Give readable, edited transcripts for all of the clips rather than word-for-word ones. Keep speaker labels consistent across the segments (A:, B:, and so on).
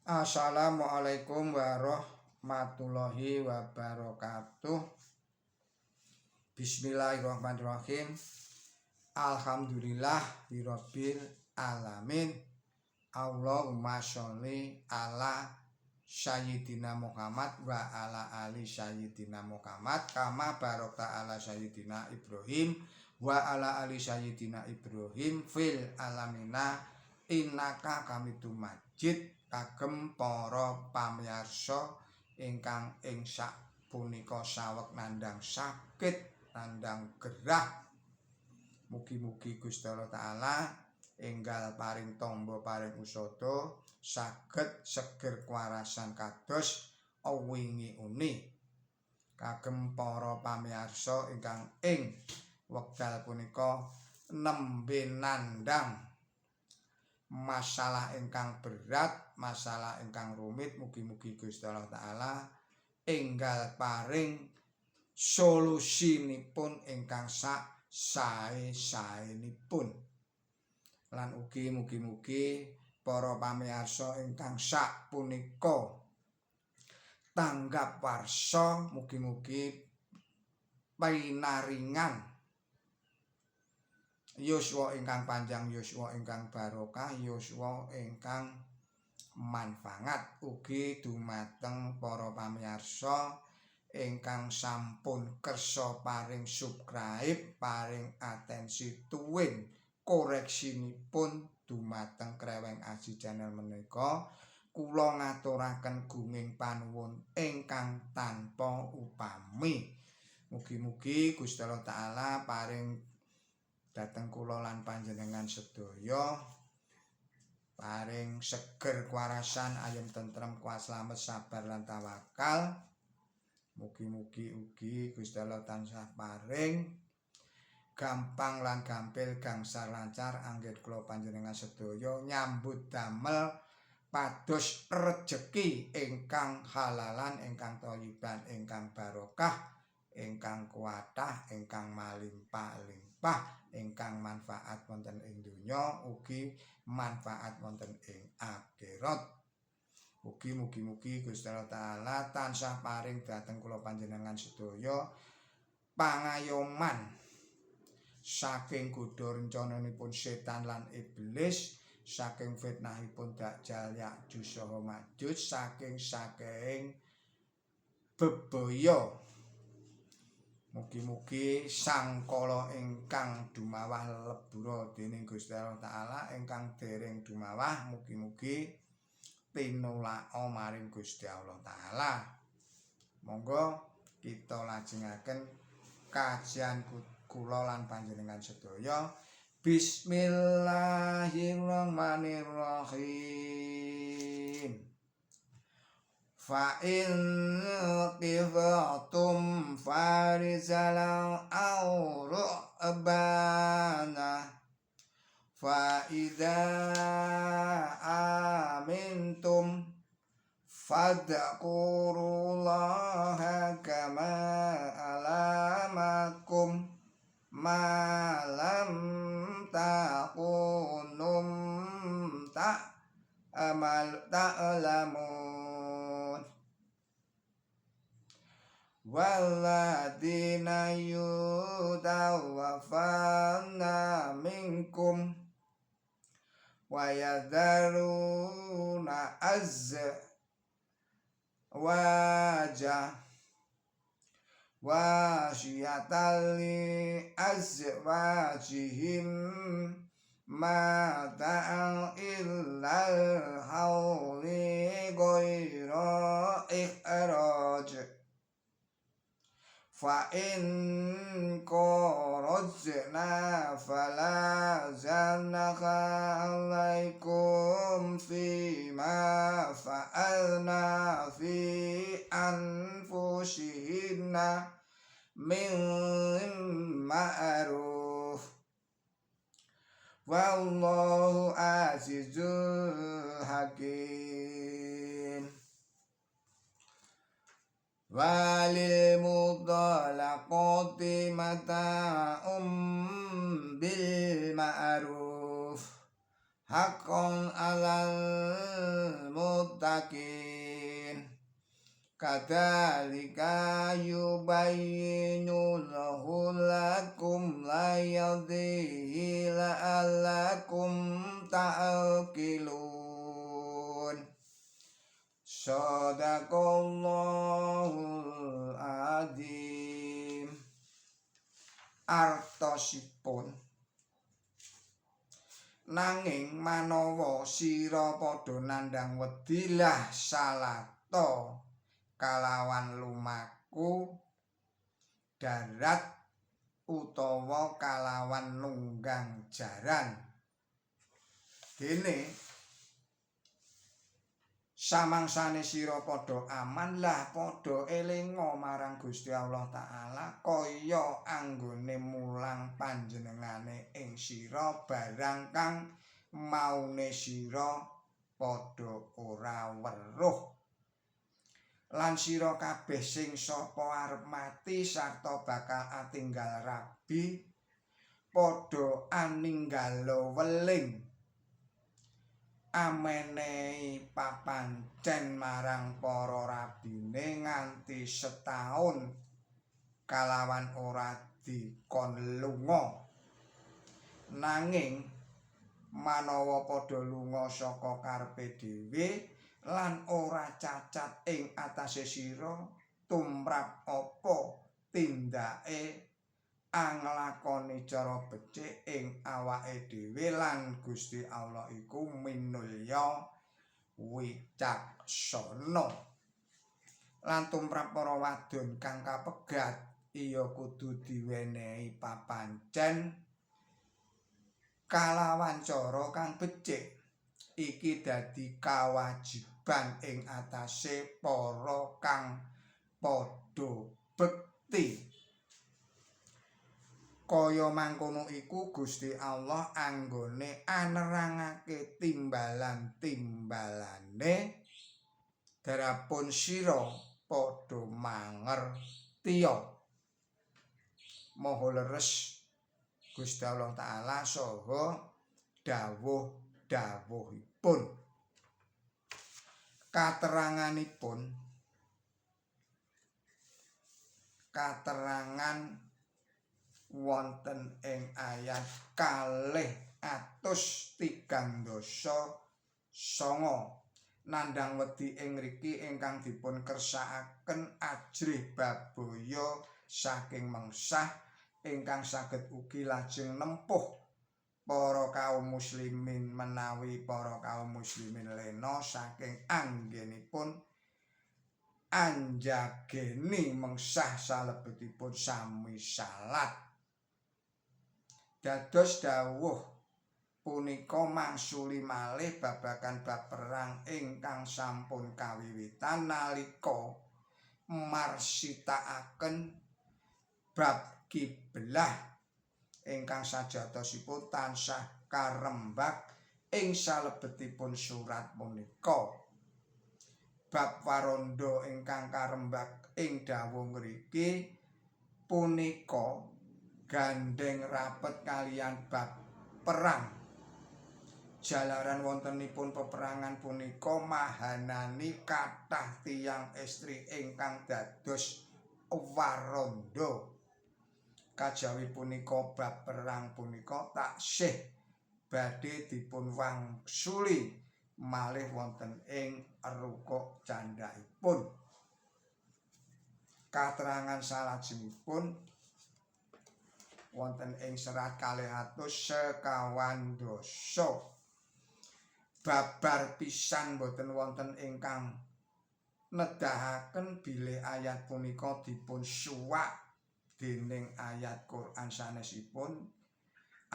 A: Assalamualaikum warahmatullahi wabarakatuh. Bismillahirrahmanirrahim. Alhamdulillahirabbil alamin. Allahumma sholli ala Sayyidina Muhammad wa ala ali Sayyidina Muhammad kama barakta ala Sayyidina Ibrahim wa ala ali Sayyidina Ibrahim fil alamina innaka hamidum majid. Kagem para pamirsa ingkang ing sak punika saweg nandhang sakit, nandhang gerah, mugi-mugi Gusti Allah Taala enggal paring tamba, paring usada, saged seger kewarasan kados wingi uni. Kagem para pamirsa ingkang ing wekdal punika nembe nandhang masalah ingkang berat, masalah ingkang rumit, mugi-mugi Gusti Allah Taala enggal paring solusinipun ingkang sak sae-saenipun. Lan ugi mugi-mugi para pamirsa ingkang sak punika tanggap warsa, mugi-mugi pinaringan yuswa ingkang panjang, yuswa ingkang barokah, yuswa ingkang manfaat. Ugi dumateng para pamirsa ingkang sampun kersa paring subscribe, paring atensi tuwin koreksinipun dumateng Kreweng Aji Channel menika, kula ngaturaken gunging panuwun ingkang tanpa upami. Mugi-mugi Gusti Allah Taala paring dhateng kula lan panjenengan sedaya paring seger kewarasan, ayem tentrem, kuat, slamet, sabar lan tawakal. Mugi-mugi ugi Gusti Allah tansah paring gampang lan gampil, gangsar lancar anggit kula panjenengan sedaya nyambut damel pados rejeki ingkang halalan, ingkang thayyiban, ingkang barokah, ingkang kuatah, ingkang malimpah-limpah, ingkang manfaat wonten ing donya ugi manfaat wonten ing akhirat. Ugi mugi-mugi Gusti Allah Taala tansah paring dhateng kula panjenengan sedaya pangayoman saking godha rencananipun setan lan iblis, saking fitnahipun Dajjal, Ya'juj saha Ma'juj, saking saking bebaya. Mugi-mugi sangkala ingkang dumawah lebura dening Gusti Allah Taala, ingkang dereng dumawah mugi-mugi tinulaka maring Gusti Allah Taala. Monggo kita lajengaken kajian kula lan panjenengan sedaya. Bismillahirrahmanirrahim. Fa in khiftum farijalan aw rukbana fa idza amintum fadhkurullaha kama alamakum ma lam takunum ta amal ta'lamun. Waladina yutawaffawna minkum wa yadharuna azwaja wasiyatan li azwajihim mata'an illal hauli ghaira ikhraj fa in kharajna fala junaha alaikum fima fa'alna fi anfusihinna min ma'ruf wallahu azizul hakim. Walil mutallaqati mata'um bil ma'ruf haqqan 'alal muttaqin. muttaqin. Kadzalika yubayyinullahu lakum ayatihi la'allakum ta'qilun. Shadaqallahul adzim. Artosipun, nanging manawa sira padha nandhang wedi, lah salata kalawan lumaku darat utawa kalawan nunggang jaran. Dene samangsane sira padha aman, lah padha elinga marang Gusti Allah Taala kaya anggone mulang panjenengane ing sira barang kang maune sira padha ora weruh. Lan sira kabeh sing sapa arep mati sarta bakal atinggal rabi, padha aninggala weling, amenehi papancen marang para rabine nganti setaun kalawan ora dikon lunga. Nanging manawa padha lunga saka karepe dhewe lan ora cacat ing atase sira tumrap apa tindake anglakoni cara becik ing awake dhewe, lan Gusti Allah iku minulya wicaksana. Lan tumrap para wadon kang kapegat, iya kudu diwenehi papancen kalawan cara kang becik. Iki dadi kawajiban ing atase para kang padha bekti. Kaya mangkono iku Gusti Allah anggone anerangake timbalan-timbalane darapun sira padha mangertiya. Maha leres Gusti Allah Taala saha dawuh-dawuhipun. Kateranganipun, katerangan wonten ing ayat 239, nandhang wedi ing riki ingkang dipun kersakaken ajrih babaya saking mengsah ingkang saged ugi lajeng nempuh para kaum muslimin menawi para kaum muslimin lena saking anggenipun anjageni mengsah salebetipun sami salat. Dados dawuh punika mangsuli malih babagan bab perang ingkang sampun kawiwitan nalika marsitakaken bab kiblah ingkang sajatosipun tansah karembak ing salebetipun surat punika. Bab waranda ingkang karembak ing dawuh ngriki punika gandheng rapet kaliyan bab perang. Jalaran wontenipun peperangan punika mahanani kathah tiyang estri ingkang dados waranda. Kajawi punika bab perang punika taksih badhe dipun wangsuli malih wonten ing rukuk candhakipun. Katerangan salajengipun wonten ing serat 225, babar pisan boten wonten ingkang nedahaken bilih ayat punika dipun suwak dening ayat Quran sanesipun.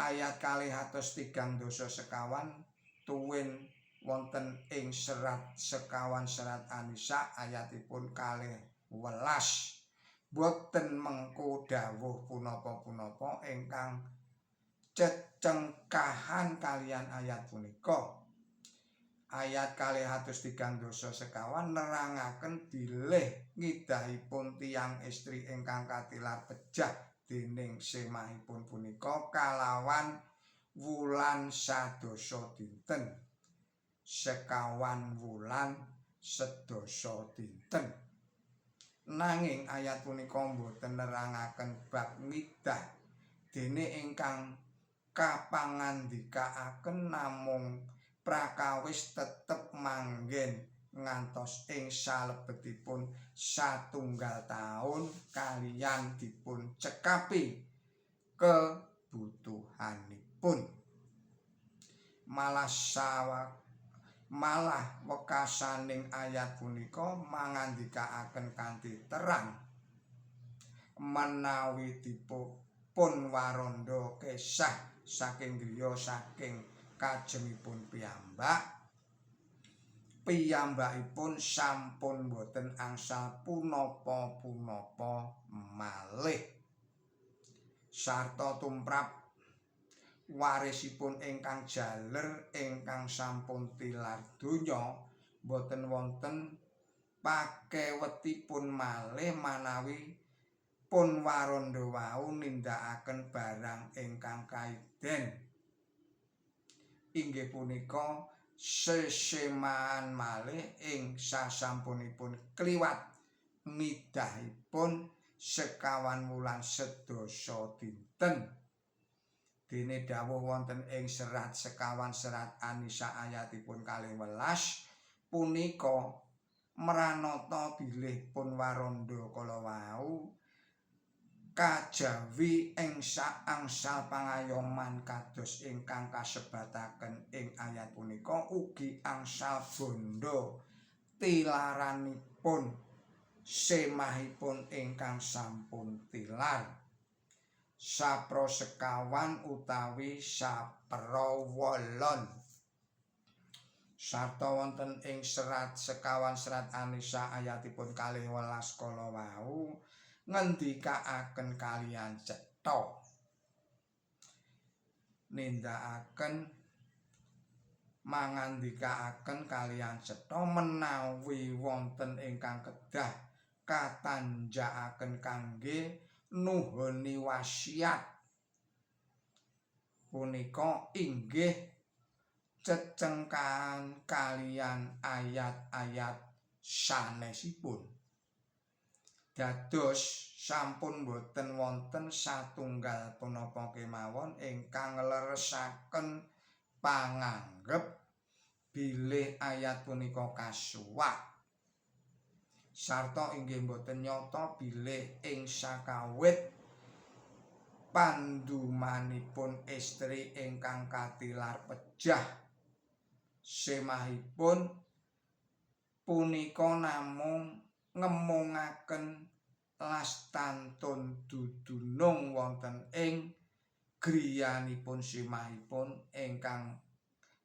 A: Ayat 234 tuwin wonten ing serat 51 serat An-Nisa ayatipun 12 boten mengku dawuh punapa-punapa ingkang cecengkahan kaliyan ayat punika. Ayat 234 nerangaken bilih ngidahipun tiyang estri ingkang katilar pejah dening semahipun punika kalawan wulan 10 dinten, sekawan wulan. sedasa dinten. Nanging ayat punika boten nerangaken bab midah, dene ingkang kapangandikaaken namung prakawis tetep manggen ngantos ing salebetipun satunggal taun kaliyan dipun cekapi kebutuhanipun. Malah wekasaning ayat punika mangandikaaken kanthi terang menawi dipun waranda kesah saking griya saking kajengipun piyambak, piyambakipun sampun boten angsal punapa-punapa malih sarta tumrap warisipun ingkang jaler ingkang sampun tilar donya boten wonten pakewetipun malih manawi pun waranda wau nindakaken barang ingkang kaiden, inggih punika sesemaan malih ing sasampunipun kliwat midahipun sekawan wulan sedasa dinten. Dene dawuh wonten ing serat sekawan serat An-Nisa ayatipun 12 punika mranata bilih pun waranda kala wau kajawi ing angsal pangayoman kados ingkang kasebataken ing ayat punika ugi angsal bondo tilaranipun semahipun ingkang sampun tilar sapra sekawan utawi sapra wolon. Sarta wonten ing serat sekawan serat An-Nisa ayatipun 12 kala wau ngendikaaken kaliyan cetha nindakaken mangandikaaken kaliyan cetha menawi wonten ingkang kedah katanjakaken kangge nuhoni wasiat punika inggih cecengkahan kaliyan ayat-ayat sanesipun. Dados sampun boten wonten satunggal punapa kemawon ingkang ngleresaken panganggep bilih ayat punika kasuwak. Sarta inggih boten nyata bilih ing sakawit pandumanipun estri ingkang katilar pejah semahipun punika namung ngemungaken lastantun dudunung wonten ing griyanipun semahipun ingkang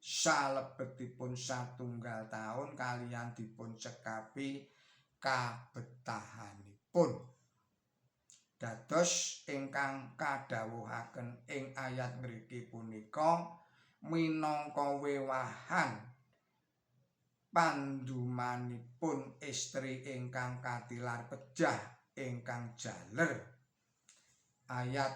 A: salebetipun satunggal taun kaliyan dipun cekapi kabetahanipun. Dados ingkang kadhawuhaken ing ayat ngriki punika minangka wewahan pandumanipun estri ingkang katilar pejah ingkang jaler. Ayat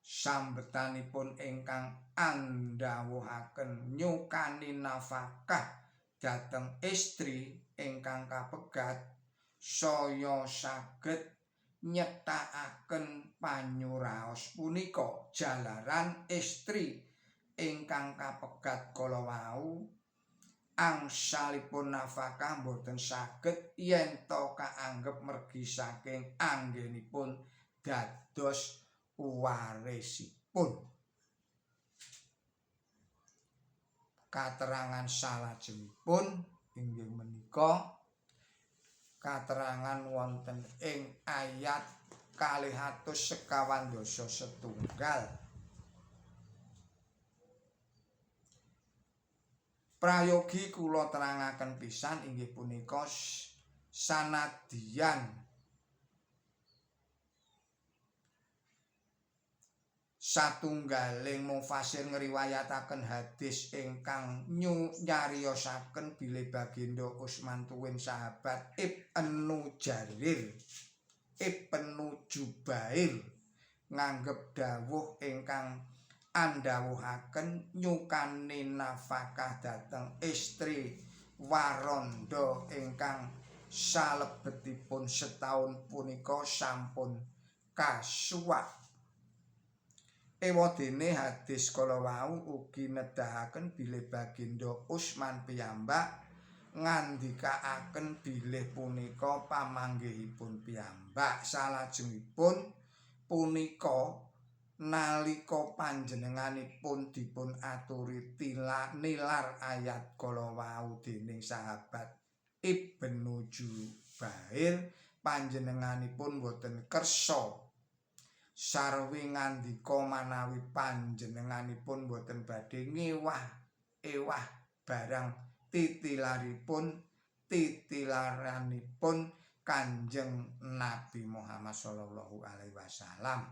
A: sambetanipun ingkang andhawuhaken nyukani nafkah dhateng estri ingkang kapegat saya saged nyetakaken panyuraos punika jalaran estri ingkang kapegat kala wau angsalipun nafkah boten saged yen to kaanggep mergi saking anggenipun dados warisipun. Katerangan salajengipun inggih menika katerangan wonten ing ayat 251. Prayogi kula terangaken pisan inggih punika sanadyan satunggaling mufasir ngriwayataken hadis ingkang nyariosaken bilih Baginda Utsman tuwin sahabat Ibnu Jarir Ibnu Jubair nganggep dawuh ingkang andhawuhaken nyukani nafkah dhateng estri waranda ingkang salebetipun setaun punika sampun kasuwak. Ewadene hadis kala wau ugi nedahaken bilih Baginda Utsman piyambak ngandikaaken bilih punika pamanggihipun piyambak. Salajengipun punika nalika panjenenganipun dipun aturi nilar ayat kala wau dening sahabat Ibnu Jubair, panjenenganipun boten kersa sarwi ngandika manawi panjenenganipun boten badhe ngewah-ewah barang titilaranipun Kanjeng Nabi Muhammad sallallahu alaihi wasallam.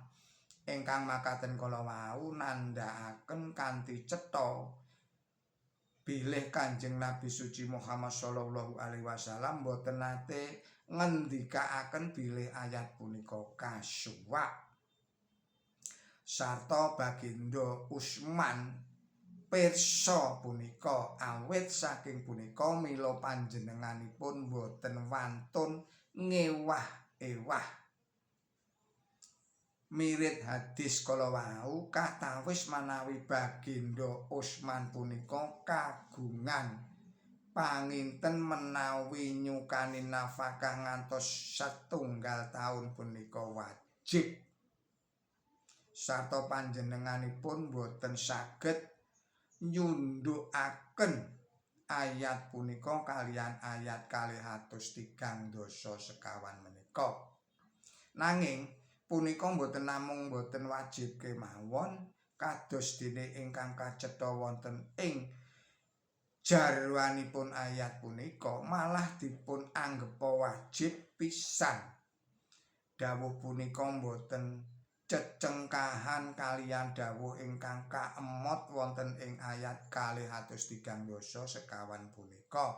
A: Ingkang makaten kala wau nandhakaken kanthi cetha bilih Kanjeng Nabi suci Muhammad sallallahu alaihi wasallam boten nate ngendikaaken bilih ayat punika kasuwak. Sarta Baginda Utsman pirsa punika awit saking punika mila panjenenganipun boten wantun ngewah-ewah. Mirit hadis kala wau katawis manawi Baginda Utsman punika kagungan panginten menawi nyukani nafkah ngantos setunggal taun punika wajib. Sarta panjenenganipun boten saged nyundhukaken ayat punika kaliyan ayat 234 menika. Nanging punika boten namung boten wajib kemawon, kados dene ingkang kacetha wonten ing jarwanipun ayat punika malah dipun anggepa wajib pisan. Dawuh punika boten cecengkahan kaliyan dawuh ingkang kaemot wonten ing ayat 234 punika.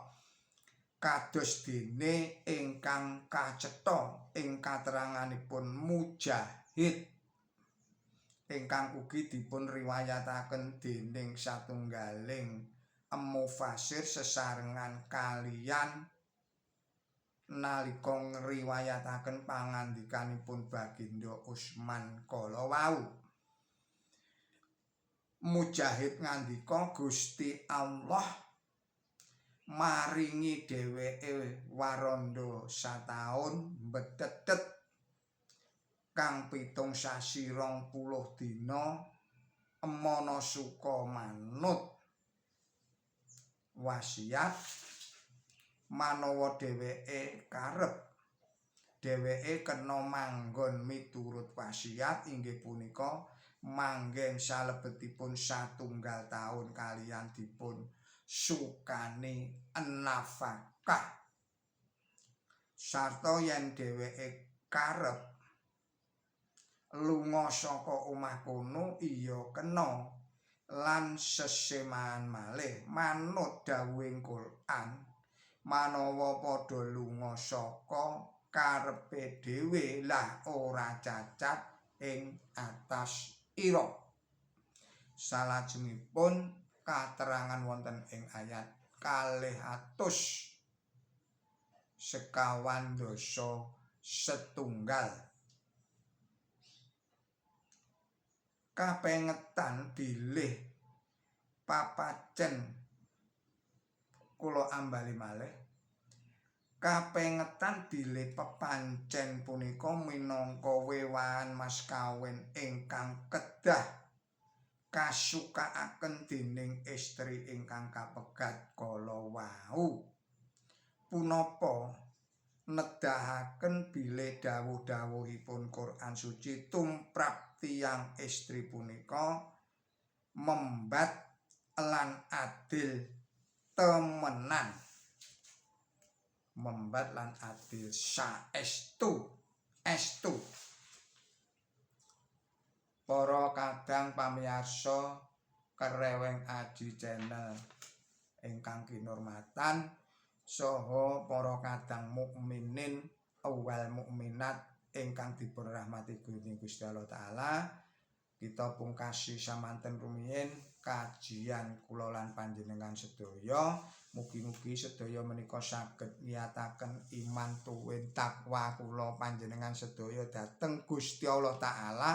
A: Kados dene ingkang kacetha ing kateranganipun Mujahid ingkang ugi dipun riwayataken dening satunggaling mufasir sesarengan kaliyan nalika ngriwayataken pangandikanipun Baginda Utsman kala wau. Mujahid ngandika Gusti Allah maringi dheweke waranda sataun betetet kang 7 sasi 20 dina emana suka manut wasiat manawa dheweke karep dheweke kena manggon miturut wasiat inggih punika manggen salebetipun satunggal taun kaliyan dipun sukani nafkah. Sarta yen dheweke karep lunga saka omah kono iya kena lan sesemahan malih manut dawuhing Quran manawa padha lunga saka karepe dhewe lah ora cacat ing atas ira. Salajengipun katerangan wonten ing ayat 221 kapengetan bilih papacen kula ambali malih kapengetan bilih pepancen punika minangka wewahan mas kawin ingkang kedah kasukaaken dening estri ingkang kapegat kala wau. Punapa nedahaken bilih dawuh-dawuhipun Quran suci tumrap tiyang estri punika membat lan adil temenan. Membat lan adil saestu estu. Para kadang pamiyarsa Kereweng Aji Channel ingkang kinurmatan saha para kadang mukminin wal mukminat ingkang dipun rahmati Gusti Allah Taala, Kita pungkasi samanten rumiyin kajian kula lan panjenengan sedaya. Mugi-mugi sedaya menika saged ngiyataken iman tuwin takwa kula panjenengan sedaya dhateng Gusti Allah Taala.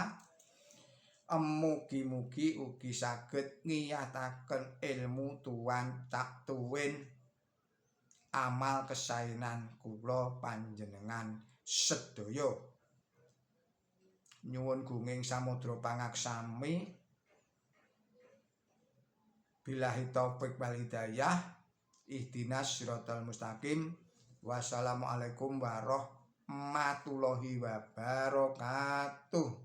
A: Mugi-mugi ugi saged ngiyataken ilmu tuwan tak tuwin amal kesaenan kula panjenengan sedaya. Nyuwun gunging samudra pangaksami. Billahi taufik wal hidayah. Ihdinas siratal mustaqim. Wassalamualaikum warahmatullahi wabarakatuh.